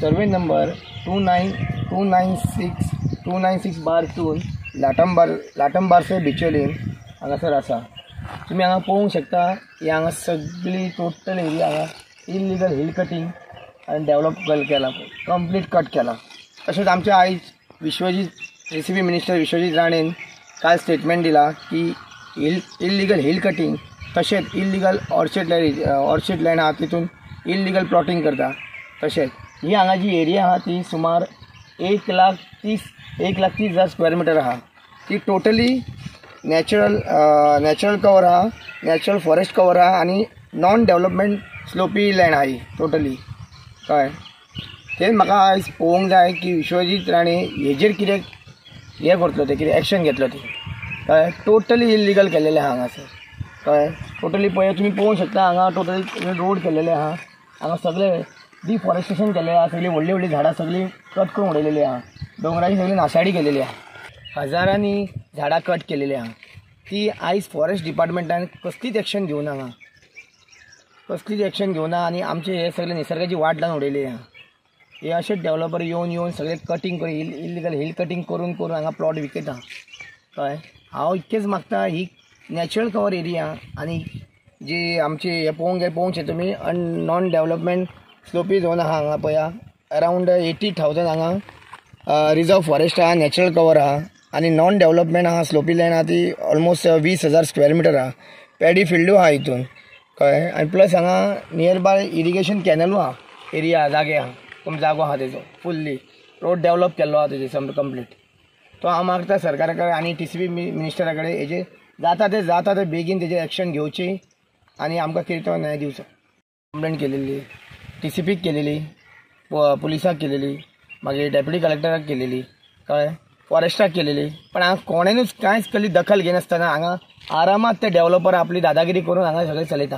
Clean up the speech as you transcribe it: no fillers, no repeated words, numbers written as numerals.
Survey number 29296 296/2 Latambarse Bicholim हांगासर आसा. तुमी हांगा पळोवंक शकता ही हांगा सगळी टोटल एरिया हांगा इल्लिगल हिल कटींग आनी डेवलप केला, कंप्लीट कट केला. तशेंच आमच्या आयज विश्वजीत रेसिपी मिनिस्टर विश्वजीत राणेन काल स्टेटमेंट दिला की इल्लिगल हिल कटींग तशेंच इल्लिगल ऑर्चिड लँड आहा तितून इल्लिगल प्लॉटींग करता. तशेंच ही हांगा जी एरिया आहा ती सुमार 1,30,000 स्क्वेअर मिटर आहा. ती टोटली नॅचरल कवर आहा, नॅचरल फॉरेस्ट कवर आहा आनी नॉन डेवलपमेंट स्लोपी लँड आहा ही टोटली. कळ्ळें? तें म्हाका आयज पळोवंक जाय की विश्वजीत राणे हेजेर कितें हें करतलो, ते कितें एक्शन घेतलो ते. कळ्ळें? टोटली इल्लिगल केलेलें आहा हांगासर. कळ्ळें? टोटली पळय तुमी पळोवंक शकता हांगा टोटली रोड केल्लेले आहा. हांगा सगळे डिफॉरेस्टेशन केल्लें आहा, सगळीं व्हडलीं व्हडलीं झाडां सगळीं कट करून उडयलेली आहा. दोंगराची सगळी नाशाडी केलेली आहा, हजारांनी झाडां कट केलेली आहा. ती आयज फॉरेस्ट डिपार्टमेंटान कसलीच एक्शन घेवना हांगा, कसलीच एक्शन घेवना आनी आमचे हे सगळे निसर्गाची वाट लावन उडयली आहा. हे अशेच डेवलपर येवन येवन सगळे कटींग करून इल्लिगल हिल कटींग करून करून हांगा प्लॉट विकता. कळ्ळें? हांव इतकेंच मागता, ही नॅचरल कवर एरिया आनी जी आमची हे पळोवंक शकता तुमी नॉन डेवलपमेंट स्लोपी झोन आहा हांगा पळया अरावंड 80,000 हांगा रिजर्व फॉरेस्ट आहा, नॅचरल कवर आहा आनी नॉन डेवलपमेंट आहा स्लोपी लँड आहा ती ऑलमोस्ट 20,000 स्क्वेअर मिटर आहा. पॅडी फिल्डूय आहा हितून. कळ्ळें? आनी प्लस हांगा नियर बाय इरिगेशन कॅनलूय आहा, एरिया जागे आहा, पूण जागो आहा तेजो फुल्ली रोड डेवलप केल्लो आहा तेजे कंप्लीट. तो हांव मागता सरकारा कडेन आनी टीसीपी मिनिस्टरा कडेन हेजेर जाता ते बेगीन तेजेर एक्शन घेवची आनी आमकां कितें तो न्याय दिवचो. कंप्लेन केलेली टीसीपीक केलेली, पुलिसाक केलेली, मागीर डेप्युटी कलेक्टराक केलेली, कळ्ळें, फॉरेस्टाक केलेली, पण हांगा कोणेनूच कांयच कसली दखल घेनासतना हांगा आरामात ते डेवलपर आपली दादागिरी करून हांगा सगळें चलयता.